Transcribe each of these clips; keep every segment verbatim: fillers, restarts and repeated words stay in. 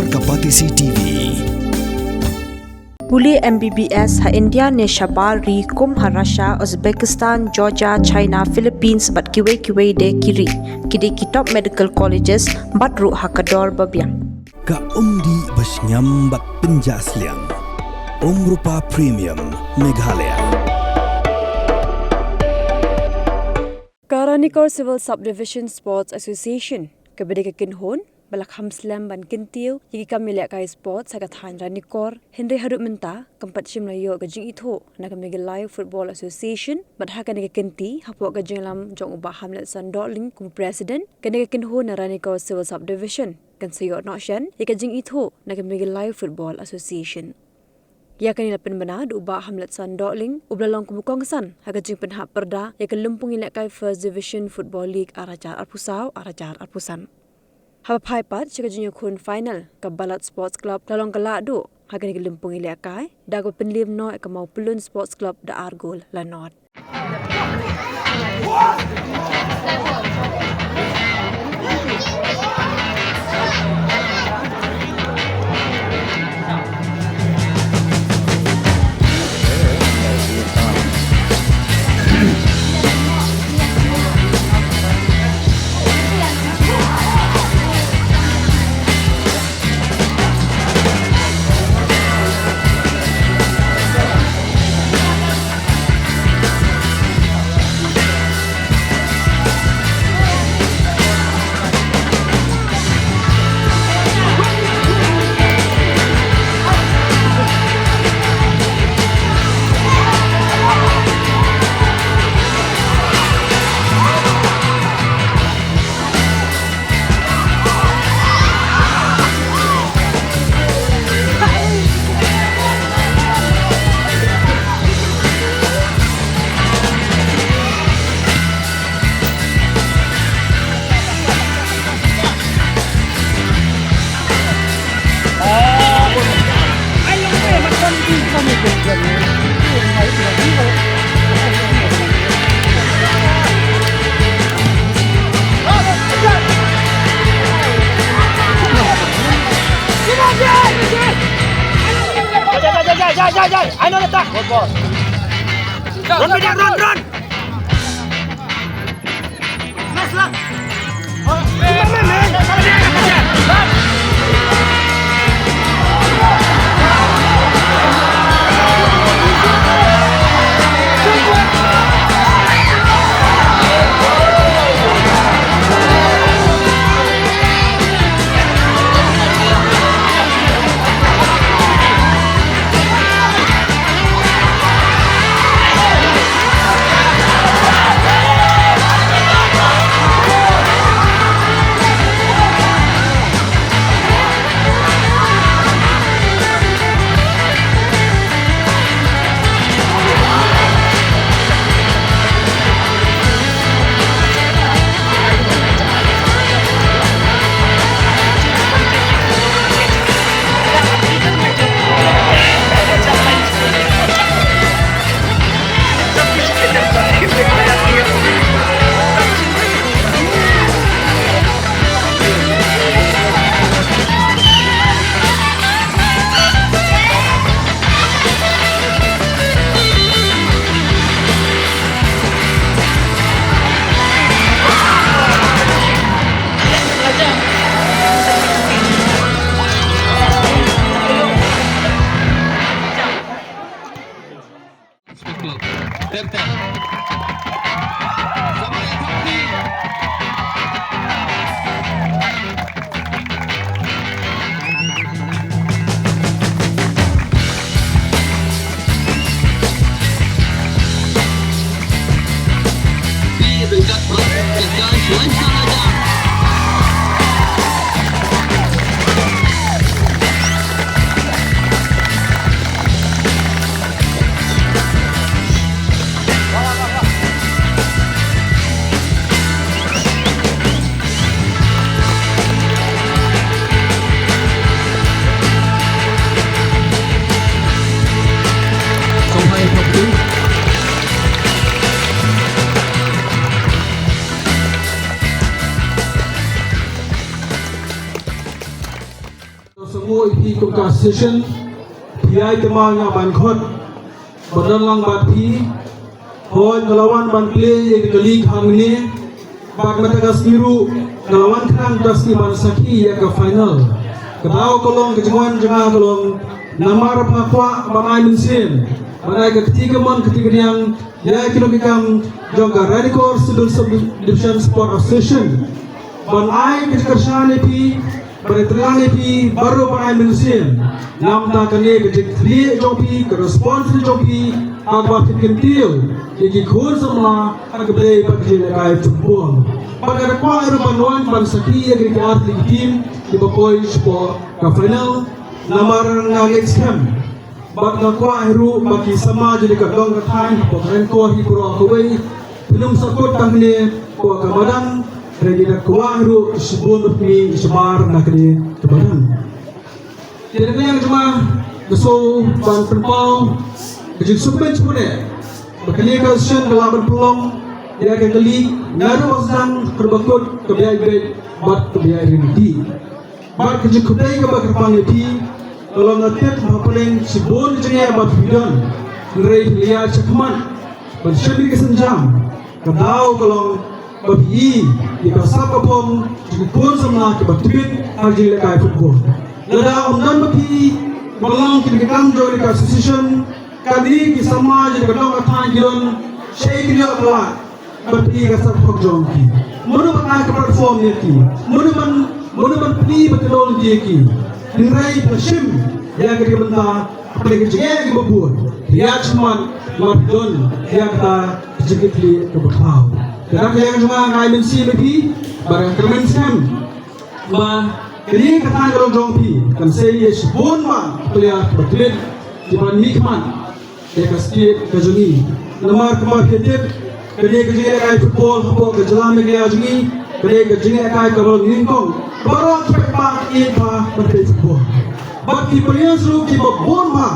Ka Batesi T V. Pule M B B S ha India ne shabar ri kum ha Russia, Uzbekistan, Georgia, China, Philippines bad kiwei kiwei de ki ri. Ki dei ki top medical colleges bad ruh ha ka dor ba biang. Ka umdih ba shngiam bad pynjah sliang. Umrupa Premium Meghalaya. Ka Ranikor Civil Subdivision Sports Association kaba dei ka kynhun ba la kham slem ban kyntiew ïa ki kam ïalehkai sports ha ka thaiñ Ranikor, hynrei haduh mynta kam pat shym la ïoh ka jingithuh na ka Meghalaya Football Association bad ha kane ka kynti hapoh ka jingïalam jong u Bah Hamletson Dohling kum u President, kane ka kynhun na Ranikor Civil Subdivision kan sa ïoh noh shen ïa ka jingithuh na ka Meghalaya Football Association. Ïa kane la pynbna da u Bah Hamletson Dohling, uba la long kum u kongsan ha ka jingpynhap pyrda ïa ka lympung ïalehkai First Division Football League ar hajar arphew saw ar hajar arphew san. Haba phai pat sha ka jingïakhun final, ka Balat Sports Club ka la long ka lahduh ha kane ka lympung ïalehkai da kaba pynliem noh ïa ka Mawpyllun Sports Club da ar gol la nod. Jai, jai, jai, jai, jai, jai. I know the time. Run, run, run, run. Sngewbha ïa phi kum ka association, phi ai ka ma nga ban khot. Ba don lang bad phi. Hooid, nga la wan ban plie ïa ka league hangne. Bad mynta ka sngi ruh nga la wan khnang ka sngi ban sakhi ïa ka final. Ka daw ka long, ka jingwan jong nga ka long, namar ba nga kwah ban ai mynsiem, ban ai ka kti kamon kti kadiang ïa ki nongkitkam jong ka Ranikor Civil Subdivision Sport Association. Ban ai ka jingkyrshan ïa phi, ban ai tyrwa ïa phi, baroh ban ai mynsiem. Namar kane ka jingkyrkhu jong phi, ka response jong phi, ha kaba phi kyntiew ïa ki khun samla ha ka blei bad ka jingïalehkai football. Bad nga kwah ruh ban wan ban sakhi ïa ki ar tylli ki team kiba poi shapoh ka final. Namar nga ngeit skhem bad nga kwah ruh ba ki samla jong ka dong ka thaiñ, ba ka Ranikor hi baroh kawei, phin ym sahkut tang hangne hapoh ka madan, hynrei ngi da kwah ruh shibun ruh phi shabar na kane ka madan. Te na ka liang jong nga, nga sngewbha ban pynpaw ka jingsngewbha jong nga ba kane ka session ka lah ban pynlong ïa ka kali, naduh ba sdang haduh ba kut, kaba ïaid beit bad kaba ïaid ryntih. Bad ka jingkhublei kaba kyrpang ïa phi, ka long nga tip ba hapdeng shibun jingeh ba phi don, hynrei phi la ïaid shakhmat ban shim ïa ka sienjam. Ka daw ka long ba phi ïohi ïa ka sap ka phong jong ki khun samla kiba tbit ha ka jingïalehkai football. Lada ym don ba phi, ba long ki nongkitkam jong ka association, kane ki samla jong ka dong ka thaiñ ki don shei ki ïoh ka lad ban plie ka sap hok jong ki. Mano ban ai ka platform ïa ki? Mano ban, mano ban plie ba ka dong ïa ki? Hynrei phi la shim ïa ka dei bynta hapdeng ka jingeh kiba bun, ïa shmat ma phi don ïa kata ka jingkitkhlieh kaba khraw. Te na ka liang jong nga, nga ai mynsiem ïa phi, bad nga kyrmen skhem ba kane ka thaiñ ka long jong phi, kan sei ïa shibun bha ki player kiba tbit, kiban mihkhmat ïa ka state ka jong ngi. Namar kumba phi tip, kane ka jingïalehkai football hapoh ka jylla Meghalaya jong ngi, kane ka jingïalehkai kaba long nyngkong. Baroh ki paidbah ki ïeit bha ban peit football. Bad ki players ruh kiba bun bha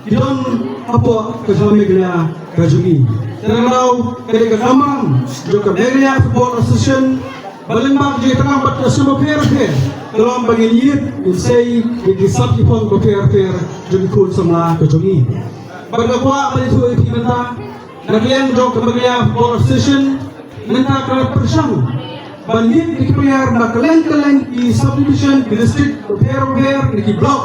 ki don hapoh ka jylla Meghalaya ka jong ngi. Te na ka daw, kane ka kamram jong ka Meghalaya Football Association, ba lyngba ka jingïatrei bad ka seng bapher bapher, ka long ba ngin ïit, ngin sei ïa ki sap ki phong bapher bapher jong ki khun samla ka jong ngi. Bad nga kwah ban ïathuh ïa phi mynta, na ka liang jong ka Meghalaya Football Association, mynta ka la pyrshang ban ïit ïa ki player na kylleng kylleng ki subdivision, ki district bapher bapher, na ki block.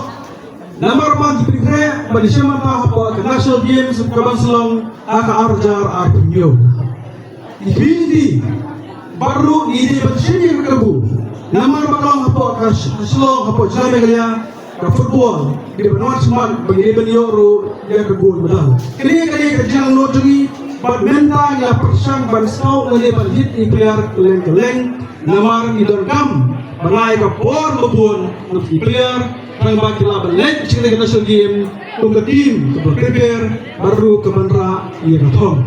Namar ba ngi pyrkhat ban ïashim bynta hapoh ka National Games kaban sa long ha ka ar hajar arphew hynñiew. Ngi pynti bad ruh ngi dei ban shim ïa ka kabu. Namar ba ka long hapoh ka Sh-, Shillong, hapoh jylla Meghalaya, ka football ngi dei ban wan shakhmat, ba ngi dei ban ïoh ruh ïa ka gold medal. Kane ka dei ka jingangnud jong ngi, bad mynta ngi la pyrshang ban scout lane ban ïit ïa ki player kylleng kylleng. Namar ngi donkam ban ai ka por ba bun na ki player, tang ba ki lah ban leit sha ka National Game kum ka team kaba prepare bad ruh ka ban rah ïa ka thong.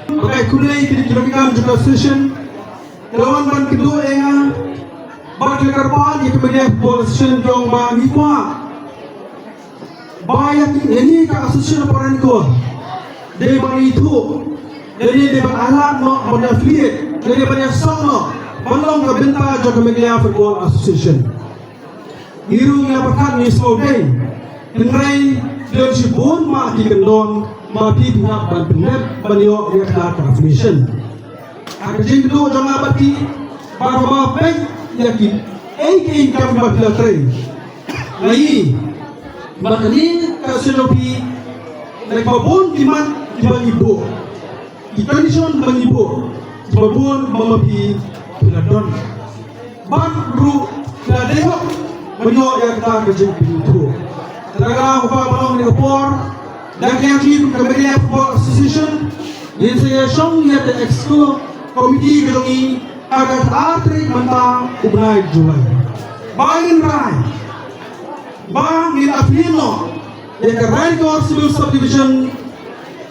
Bad nga ai khublei ïa ki nongkitkam jong ka association, ka la wan ban kynduh ïa nga bad ka la kyrpad ïa ka Meghalaya Football Association jong ba ngi kwah ba ïa kane ka association Ranikor dei ban ithuh, dei, dei ban alat noh, ban affiliate, dei ban ïasong noh, ban long ka bynta jong ka Meghalaya Football Association. Ngi ruh ngi la pyrkhat ngi sngewdei, hynrei don shibun ma ki kyndon ma phi phi hap ban pyndep ban ïoh ïa ka affiliation. Ha ka jingkynduh jong nga bad phi, ba haba peit ïa kiei kiei ki kam kiba phi la trei, nga ïohi ba kane ka sdang phi, lada kiba bun ki mat kiba ngi buh, ki condition kiba ngi buh, kiba bun ba ma phi phi la don. Bad ruh phi la dei hok ban ïoh ïa kata ka jingpynithuh. Te nga kwah ban ong ha kane ka por, da ka liang jong ngi kum ka Meghalaya Football Association, ngin sa ïashong ïa ka exco committee ka jong ngi ha ka ar tarik mynta u bnai July. Ba ngin rai ba ngin affiliate noh ïa ka Ranikor Civil Subdivision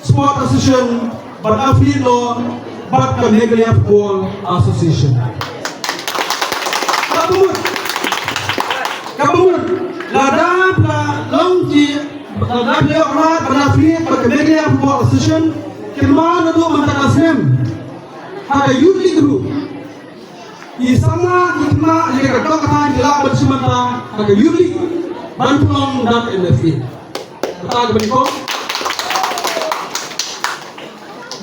Sport Association bad affiliate noh bad ka Meghalaya Football Association. Ka bamut, ka bamut, lada phi la long ki, lada phi la ïoh lad ban affiliate bad ka Meghalaya Football Association, kynmaw naduh mynta ka snem ha ka Youth League ruh, ki samla ki khynnah ïa ka dong ka thaiñ ki lah ban shim bynta ha ka Youth League. ban pynlong da ka M F A. Kata kaba nyngkong.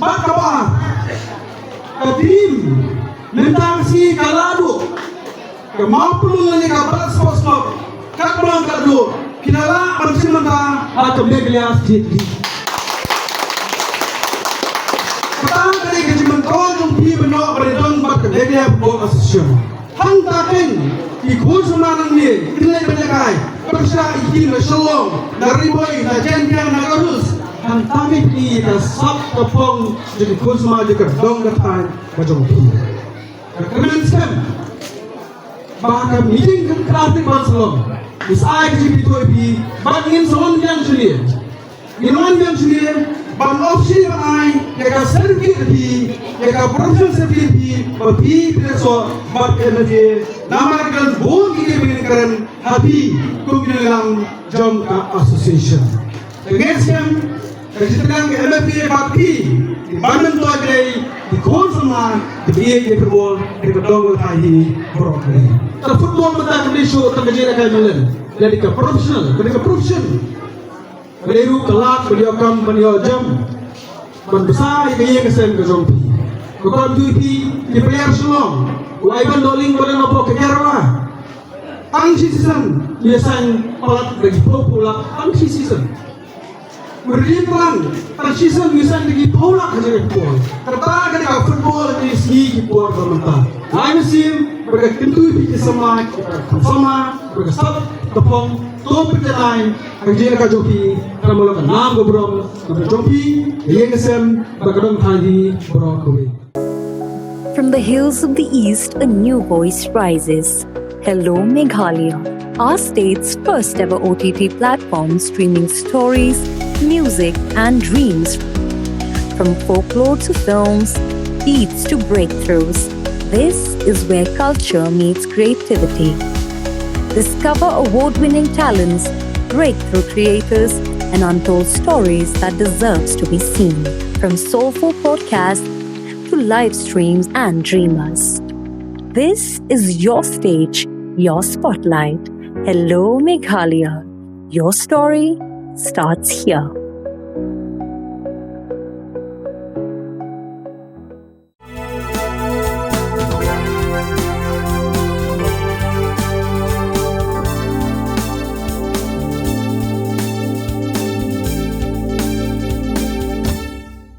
Bad kaba ar, ka team mynta ka sngi ka la duh, ka Mawphanlun lane ka Barak Sports Club, katba long ka duh, ki la lah ban shim bynta ha ka Meghalaya State League. Kata ka dei ka jingmyntoi jong phi ban ïoh ban ïadon bad ka Meghalaya Football Association. Hangta kein ki khun samla nangne kin leit ban ïakai pyrshah ïa ki team na Shillong, na Ri Bhoi, na Jaintia, na Garo Hills. Hangta kein phi ïa ka sap ka phong jong ki khun samla jong ka dong ka thaiñ ka jong phi. Ka kyrmen skhem ba ka meeting ka kyrteng ban sa long, is ai ka jingpynthut ïa phi bad ngin sa wan biang shuh. Ngin wan biang shuh ban officially ban ai ïa ka certificate phi, ïa ka professional certificate phi, ba phi phi la soh bad ka M F A, namar ka don bun ki ba ngin kren ha phi kum ki nongïalam jong ka association. Ka ngeit skhem ka jingtyrkhong ka M F A bad phi, ki ban myntoi ki dei ki khun samla kiba ïeit ïa football, kiba dang ïeit ïa baroh kawei. Ka football mynta kam dei shuh tang ka jingïalehkai mylliem, ka dei ka professional, ka dei ka profession. Ka dei ruh ka lad ban ïoh kam ban ïoh jam, ban bsa ïa ka ïing ka sem ka jong phi. Ka kong jong phi, ki player Shillong, u Ivan Dohling ba dang hapoh ka Kerala. Tang shi season u ïasain palat da ki phew phew lak, tang shi season. U Ridin Tlang, tang shi season u ïasain da ki phew lak ha jaka football. Kata ka dei ka football ha ki sngi ki por ba mynta. Nga ai mynsiem ba ka kyntu ïa phi ki samla, ki samla, ba ka sap ka phong, to pynjanai ha ka jingïalehkai jong phi, kaba long ka nam ka burom ka jong phi, ka ïing ka sem bad ka dong thaiñ hi baroh kawei. From the hills of the East, a new voice rises. Hello, Meghalaya, our state's first ever O T T platform streaming stories, music, and dreams. From folklore to films, beats to breakthroughs, this is where culture meets creativity. Discover award winning talents, breakthrough creators, and untold stories that deserves to be seen. From soulful podcasts to live streams and dreamers, this is your stage, your spotlight. Hello, Meghalaya. Your story starts here.